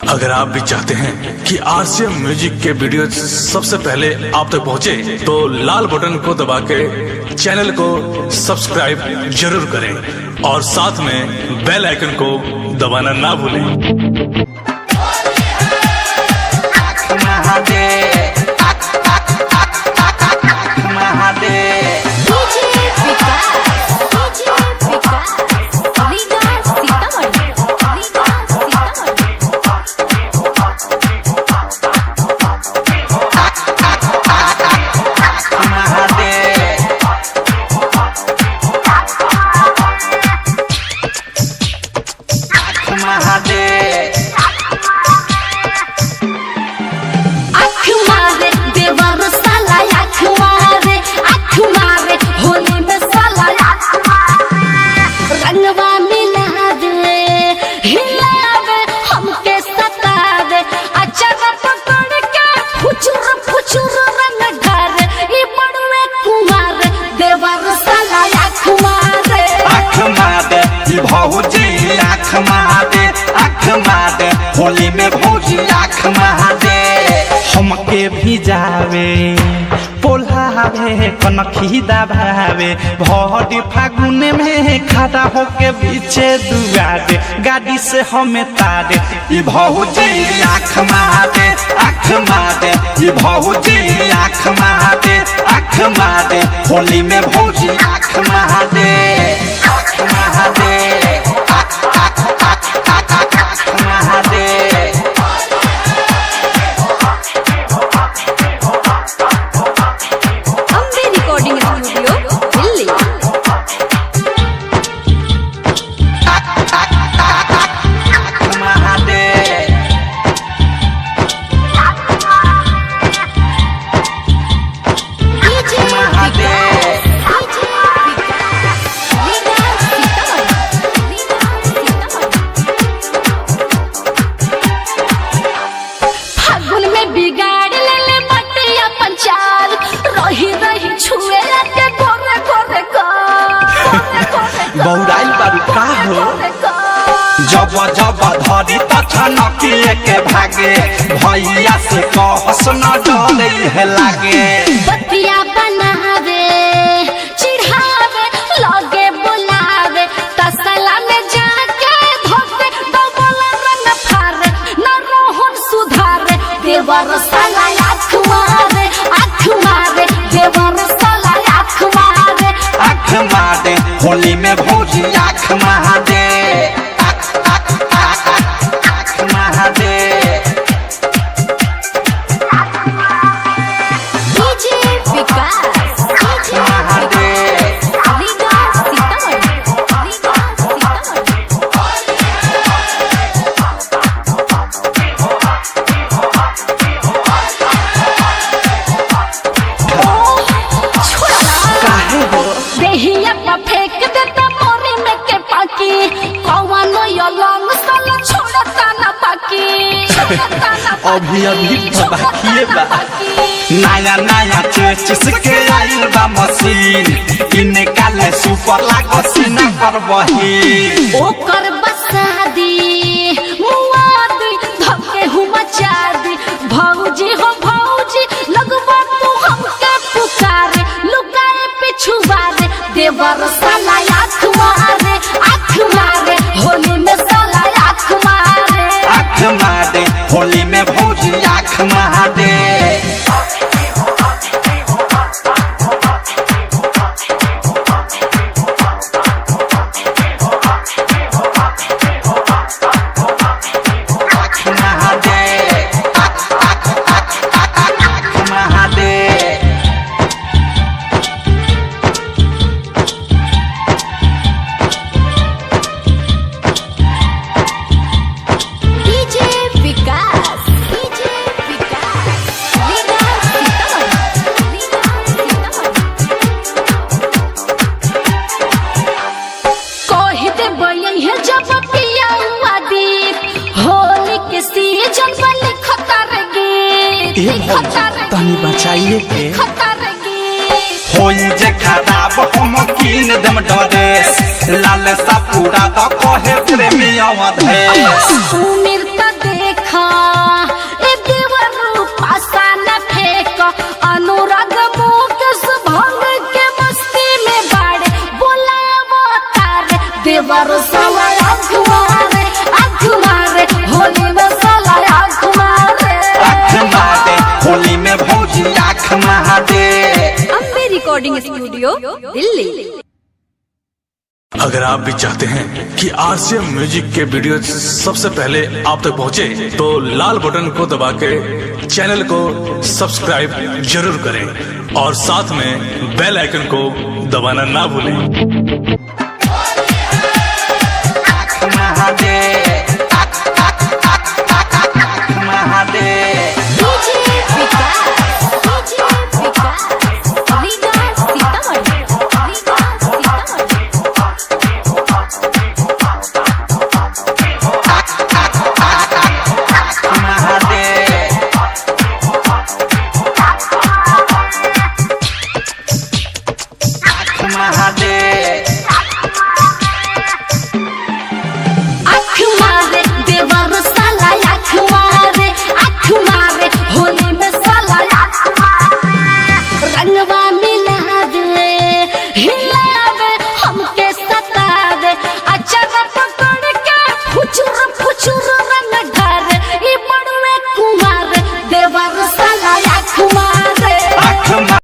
अगर आप भी चाहते हैं कि आरसीएम म्यूजिक के वीडियो सबसे पहले आप तक पहुंचे, तो लाल बटन को दबा के चैनल को सब्सक्राइब जरूर करें और साथ में बेल आइकन को दबाना ना भूलें। DJ Vikas, DJ Vikas, Liga Sitamarhi, Liga Sitamarhi. आँख मारे देवर साला, आँख मारे, आँख मारे होली में साला, आँख मारे रंगवा मिलावे हिलावे हमके सतावे, अचार पकड़ के फुचुर फुचुर रंग ढारे, ई बड़वे कुमार देवर साला आँख मारे। आँख मारे ई भौजी, आँख मारे, आँख मारे होली में भौजी आँख मारे। हमके भिजावे पोल्हावे कनखी दबावे, भरी फागुन में खड़ा होके पीछे दुआरे गाड़ी से हमें तारे। ई भौजी आँख मारे, आँख मारे ई भौजी आँख मारे, आँख मारे होली में भौजी आँख मारे, आँख मारे, आँख आँख आँख आँख आँख आँख मारे। Ambe recording studio Delhi. DJ Vikas, DJ Vikas, Liga Sitamarhi, Liga Sitamarhi. फागुन में बिगाड़ ले ले बटिया पंचाल, रही रही छुए के गोरे गोरे का, गोरे गोरे का, बौराइल बारू का हो? गोरे का। जब जब धरी तछनकिए के भागे, भैया से कहस न डरे हे लागे। बतिया बनावे चिढ़ावे लगे बुलावे, तसला में जाके धोते डबल रंग फारे, न रोहन सुधारे देवर साला आँख मारे, आँख मारे देवर साला आँख मारे। आँख मारे होली में भौजी आँख मारे, आँख आँख आँख आँख आँख मारे। डीजे विकास, डीजे विकास, लीगा सीतामढ़ी, लीगा सीतामढ़ी। काहे हो? देहिया पर फेंक देता मोरे में के पाकी, कौनो यलंग साला छोड़ता ना बाकी, छोड़ता ना बाकी, अभी अभी तो बाकिए छोड़ता ना बा। बाकी। नया नया चेचिस के आइल बा मशीन, इनका ले सुपर लागो सीना पर बही। ओकर बसादी मुआदी धक्के हुआ चादी, भौजी हो भौजी लगवा तू हमके पुकारे, लुकाए पिछुआरे देवर साला आँख मारे, आँख मारे होली में साला आँख मारे। आँख मारे होली में भौजी आँख मारे। आँख मारे, आँख आँख आँख आँख आँख मारे। DJ Vikas, DJ Vikas, Liga Sitamarhi, Liga Sitamarhi. कह दे है जब पिया आदि होली के सीजन में लिखता रे गीत, ए भौजी, लिखता रे तनी गीत, बचाइए के। लिखता रे गीत। होई जे खराब हम कीन देम ड्रेस, लाल सा पूरा द कहे प्रेमी अवधेश। उमिर त देख रिकॉर्डिंग स्टूडियो दिल्ली। अगर आप भी चाहते हैं कि आरसीएम म्यूजिक के वीडियो सबसे पहले आप तक पहुंचे, तो लाल बटन को दबा के चैनल को सब्सक्राइब जरूर करें और साथ में बेल आइकन को दबाना ना भूलें।